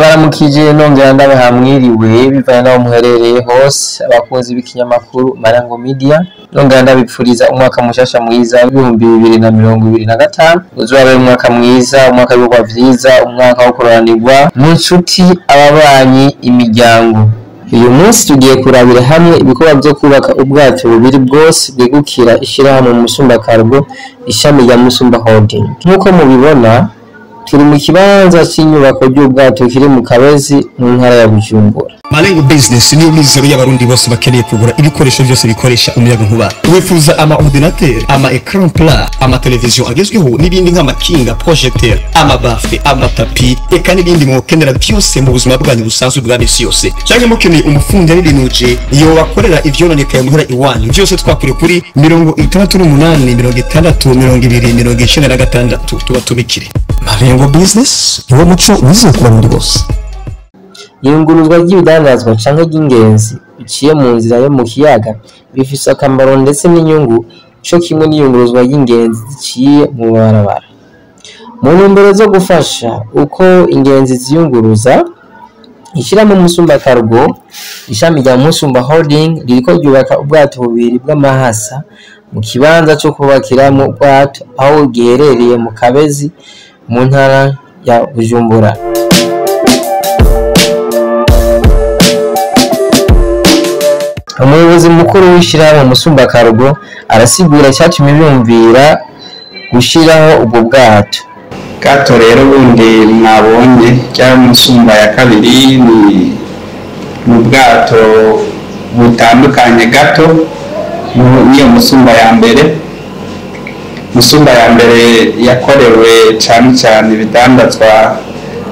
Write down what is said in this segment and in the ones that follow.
Ndabaramukije nongera ndabaha mwiriwe bivanye n'aho muherereye hose, abakunzi b'ikinyamakuru Marango Media, nongera ndabipfuriza umwaka mushasha mwiza w'2025, uzoba umwaka mwiza, umwaka w'ibikorwa vyiza, umwaka wo kuroranirwa mu nshuti, ababanyi, imiryango. Uyu munsi tugiye kurabira hamwe ibikorwa vyo kubaka ubwato bubiri bwose bwegukira ishirahamwe Musumba Cargo, ishami rya Musumba Holding. Nk'uko mubibona, turi mu kibanza c'inyubako ry'ubwato kiri mu Kabezi mu ntara ya Bujumbura. Malengo Business niyo mizero y'abarundi bose bakeneye kugura ibikoresho byose bikoresha umuyaga nkuba. Wifuza ama ordinateur, ama écran plat, ama television agezweho n'ibindi nk'amakinga, projecteur, ama baffle, ama tapis, eka n'ibindi mwokenera byose mu buzima bwanyu busanzwe bwa misi yose. Cyangwa mukeneye umufundi n'ibinuje iyo bakorera ivyononekaye muhira iwanyu. Byose twakure kuri 68 60 20 96 tubatumikire. Malengo Business niwo muco wizewe ku barundi bose. Iyunguruzwa ry'ibidandazwa canke ry'ingenzi biciye mu nzira yo mu kiyaga bifise akamaro ndetse n'inyungu co kimwe n'iyunguruzwa ry'ingenzi ziciye mu mabarabara. Mu ntumbero zo gufasha uko ingenzi ziyunguruza, ishirahamwe Musumba Cargo, ishami rya Musumba Holding, ririko ryubaka ubwato bubiri bw'amahasa mu kibanza co kubakiramwo ubwato aho giherereye mu Kabezi mu ntara ya Bujumbura. Umuyobozi mukuru w'ishirahamwe Musumba Cargo arasigura icatumye biyumvira gushiraho ubwo bwato. Bwato rero bundi mwabonye rya Musumba ya kabiri ni ubwato butandukanye gato n'iyo Musumba ya mbere. Musumba ya mbere yakorewe cyane cyane ibidandazwa,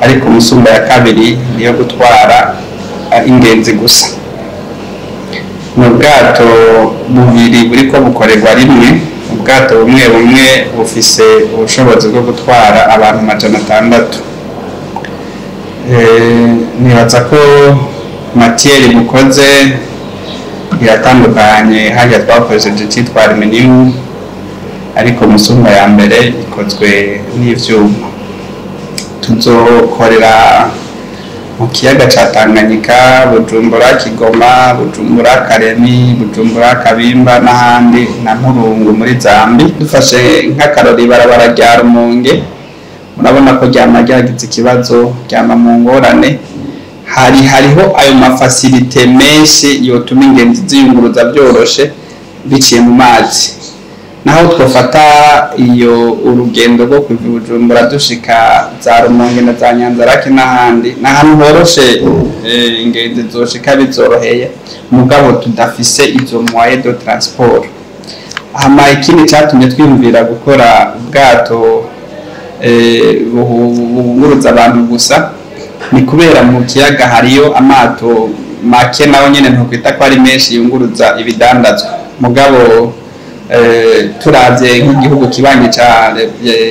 ariko Musumba ya kabiri niyo gutwara ingenzi gusa. Ni ubwato bubiri buriko bukorerwa rimwe. Ubwato bumwe bumwe bufise ubushobozi bwo gutwara abantu 600. Nibaza ko matière bukoze iratandukanye, harya twakoresheje icitwa aluminium, ariko Musumba ya mbere ikozwe n'ivyuma. Tuzokorera mu kiyaga ca Tanganyika, Bujumbura Kigoma, Bujumbura Karemi, Bujumbura Kabimba n'ahandi na Mpurungu muri Zambi. Dufashe nk'akarori ibarabara rya Rumonge, murabona ko ryama ryagize ikibazo, ryama mu ngorane. Hariho ayo mafasilite menshi yotuma ingenzi ziyunguruza byoroshe biciye mu mazi. Naho twafata iyo urugendo rwo kuva Bujumbura dushika za Rumonge na za Nyanzarake n'ahandi, n'ahantu horoshe ingenzi zoshika bizoroheye, mugabo tudafise izo moyens de transport. Hama ikindi catumye twiyumvira gukora ubwato buhunguruza abantu gusa ni kubera mu kiyaga hariyo amato make, naho nyene ntokwita ko ari menshi yunguruza ibidandazwa, mugabo turavye nk'igihugu kibanye ca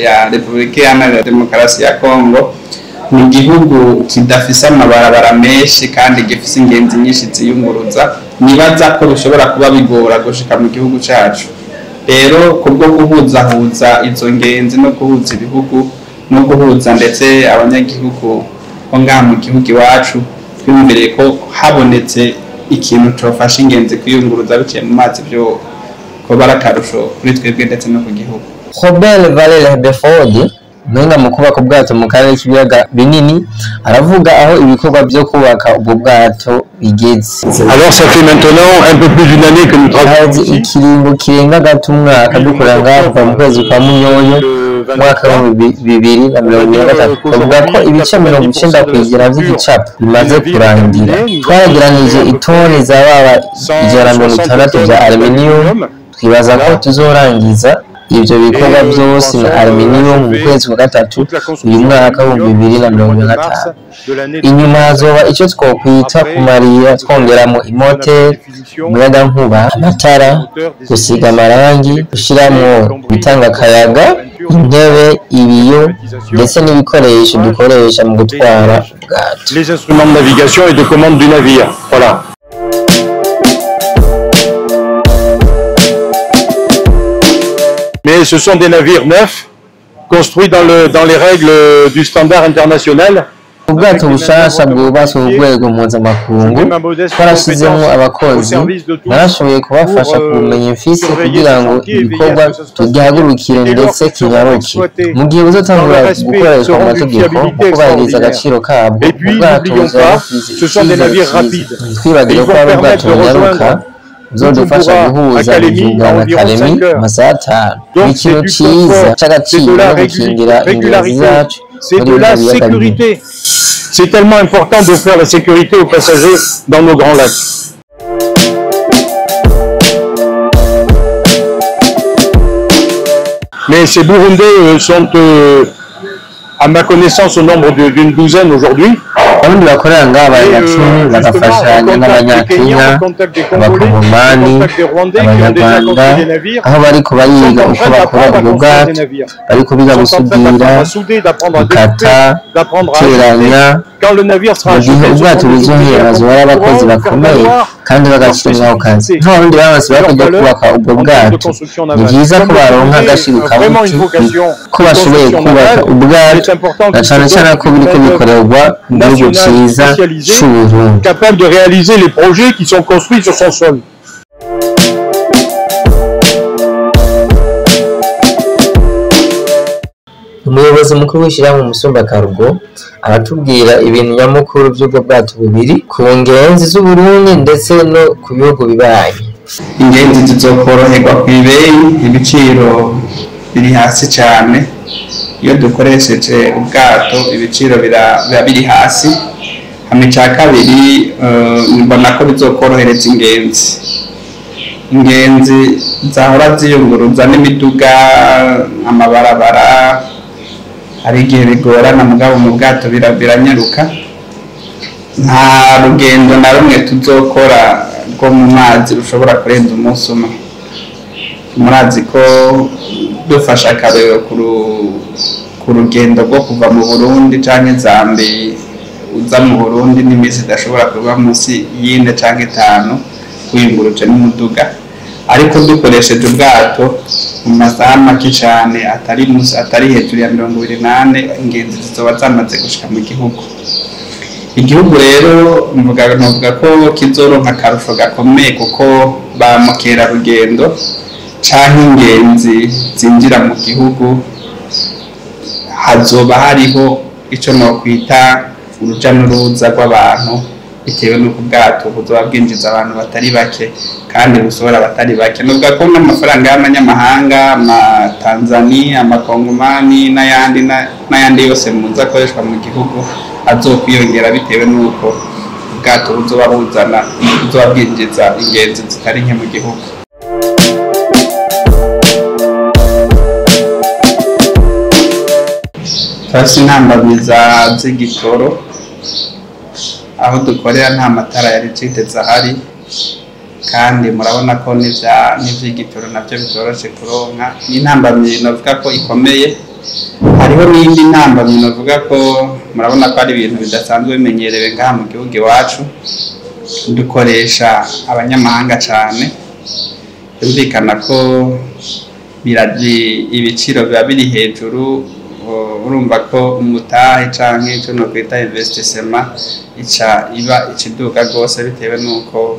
ya Republika Iharanira Demokarasi ya Kongo, ni igihugu kidafise amabarabara menshi kandi gifise ingenzi nyinshi ziyunguruza. Nibaza ko bishobora kuba bigora gushika mu gihugu cacu. Rero kubwo guhuzahuza izo ngenzi no guhuza ibihugu no guhuza ndetse abanyagihugu bo ngaha mu gihugu iwacu, twiyumviriye ko habonetse ikintu cofasha ingenzi kwiyunguruza biciye mu mazi vyo kuba ari akarusho kuri twebwe ndetse no ku gihugu. Robert Valère Beford, umuhinga mu kubaka ubwato mu karere k'ibiyaga binini, aravuga aho ibikorwa vyo kubaka ubwo bwato bigeze. Alors ça fait maintenant un peu plus d'une année que nous travaillons. Hazi ikiringo kirenga gato umwaka dukorera ngaha kuva mu kwezi kwa Munyonyo umwaka w'ibihumbi 2023. Bavuga ko ibice 90% vy'igicapo bimaze kurangira. Twarageranije itoni zababa 160 vya aluminium, twibaza ko tuzorangiza ivyo bikorwa vyose na aluminium mu kwezi kwa gatatu uyu mwaka w'2025. Inyuma hazoba ico twokwita kumarira, twongeramo imoteri, umuyagankuba, amatara, gusiga amarangi, gushiramwo ibitanga akayaga, intebe, ibiyo ndetse n'ibikoresho dukoresha mu gutwara ubwato. Les instruments de navigation et de commande du navire. Voilà. Mais ce sont des navires neufs, construits dans les règles du standard international. Ubwato bushasha bwubatswe ku rwego mpuzamakungu, twarashizemwo abakozi, narashoboye kubafasha ku bumenyi mfise kugira ngo igikorwa tugihagurukire ndetse kinyaruke. Mu gihe buzotangura gukoreshwa mu mategeko mu kubahiriza agaciro kabwo, ubwato buzoba bufise icizere ciza. Ntitwibagire ko ari ubwato bunyaruka buzodufasha guhuza Bujumbura na Kalemi mu masaha 5. Ni ikintu ciza c'agaciro no gukingira ingenzi zacu C'est muri de bino la biyaga binini. sécurité. C'est tellement important d'offrir la sécurité aux passagers dans nos grands lacs. Mais ces Burundais sont, à ma connaissance, au nombre d'une douzaine aujourd'hui. Abarundi bakorera ngaha barenga 10 bagafashanya n'Abanyakenya, Abakongomani, Abanyarwanda, aho bariko bariga uko bakora ubwo bwato, bariko biga gusudira, gukata, guteranya. Mu gihe ubwato buzohera bazoba ari abakozi bakomeye kandi bagaciro mw'ako kazi. Nk'Abarundi baronse bakajya kubaka ubwo bwato, ni vyiza ko baronka agaciro kabuti ko bashoboye kubaka ubwato, na cane cane ko biriko bikorerwa mu gihugu ciza c'Uburundi. Capable de réaliser les projets qui sont construits sur son sol. Umuyobozi mukuru w'ishyirahamwe Umusumba Cargo aratubwira ibintu nyamukuru by'ubwo bwato bubiri ku ngenzi z'Uburundi ndetse no ku bihugu bibanyi. Ingenzi zizokoroherwa ku ibeyi, ibiciro biri hasi cyane. Iyo dukoresheje ubwato ibiciro biba biri hasi. Hama icya kabiri, mbona ko bizokorohereza ingenzi. Ingenzi zahora ziyunguruza n'imiduga, amabarabara, hari igihe bigorana, mugabo mu bwato biranyaruka. Nta rugendo na rumwe tuzokora rwo mu mazi rushobora kurenza umunsi umwe. Murazi ko dufashe akarorero ku rugendo rwo kuva mu Burundi canke Zambi uza mu Burundi, n'iminsi idashobora kuba munsi y'ine canke 5 wiyunguruje n'umuduga. Ariko dukoresheje ubwato mu masaha make cane, atari hejuru ya 24, ingenzi zizoba zamaze gushika mu gihugu. Igihugu rero novuga ko kizoronka akarusho gakomeye, kuko ba mukerarugendo canke ingenzi zinjira mu gihugu hazoba hariho ico nokwita uruja n'uruza rw'abantu, bitewe n'uko ubwato buzoba bwinjiza abantu batari bake kandi busohora abatari bake. Novuga ko n'amafaranga y'amanyamahanga, amatanzania, amakongomani n'ayandi yose muzi akoreshwa mu gihugu azokwiyongera, bitewe n'uko ubwato buzoba bwinjiza ingenzi zitari nke mu gihugu. Turafise intambamyi z'igitoro, aho dukorera nta matara ya rigide ahari, kandi murabona ko n'ivy'igitoro navyo bitoroshe kuronka. Ni intambamyi novuga ko ikomeye. Hariho n'iyindi ntambamyi novuga ko murabona ko ari ibintu bidasanzwe bimenyerewe ngaha mu gihugu iwacu, dukoresha abanyamahanga cane, byumvikana ko ibiciro biba biri hejuru. Urumva ko umutahe canke ico nokwita investissement ica iba ikiduga rwose, bitewe n'uko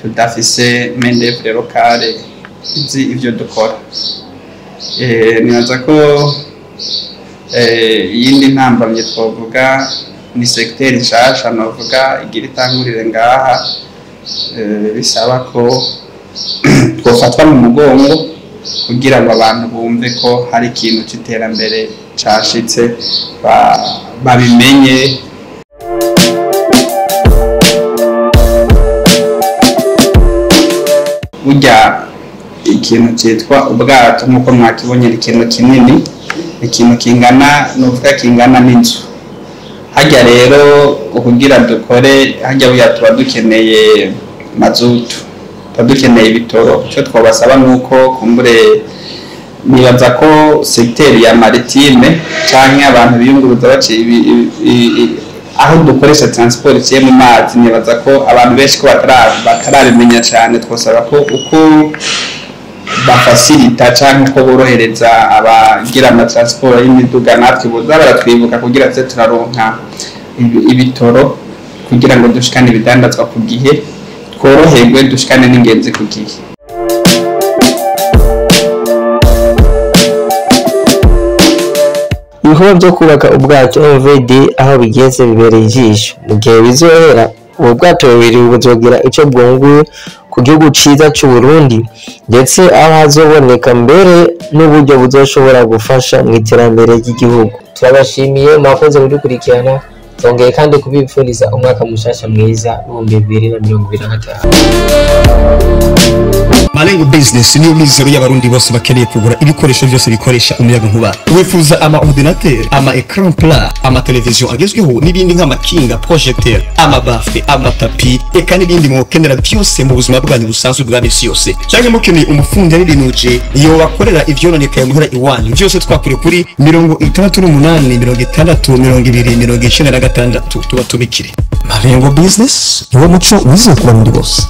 tudafise main d'oeuvre locale izi ivyo dukora. Nibaza ko iyindi ntambamye twovuga ni secteur nshasha novuga igira itangurire ngaha, bisaba ko twofatwa mu mugongo kugira ngo abantu bumve ko hari ikintu c'iterambere cashitse, babimenye. Burya ikintu citwa ubwato nk'uko mwakibonye ni ikintu kinini, ikintu kingana novuga kingana n'inzu. Harya rero kugira dukore harya burya tuba dukeneye mazutu, tuba dukeneye ibitoro. Ico twobasaba nuko kumbure nibaza ko secteur ya maritime canke abantu biyunguruza baciye aho dukoresha transport iciye mu mazi, nibaza ko abantu benshi ko batarabimenya cane. Twosaba ko uko bafasilita canke uko borohereza abagira ama transport y'imiduga, natwe boza baratwibuka kugira tuze turaronka ibitoro kugira ngo dushikane ibidandazwa ku gihe, tworoherwe, dushikane n'ingenzi ku gihe. Ibikorwa byo kubaka ubwato MVD aho bigeze bibereye ijisho. Mu gihe bizohera, ubu bwato bubiri buzogira ico bwunguye ku gihugu ciza c'u Burundi, ndetse aho hazoboneka mbere n'uburyo buzoshobora gufasha mu iterambere ry'igihugu. Turabashimiye, mwakoze kudukurikirana. Twongeye kandi kubipfuriza umwaka mushasha mwiza w'2025. Malengo Business niyo mizero y'Abarundi bose bakeneye kugura ibikoresho byose bikoresha umuyaga nkuba. Wifuza ama ordinateur, ama écran plat, ama television agezweho n'ibindi nk'amakinga, projecteur, ama baffle, ama tapis, eka n'ibindi mwokenera byose mu buzima bwanyu busanzwe bwa misi yose. Cyangwa mukeneye umufundi n'ibinuje iyo bakorera ivyononekaye muhira iwanyu. Byose twakure kuri 68 60 20 96, tubatumikire. Malengo Business niwo muco wizewe ku Barundi bose.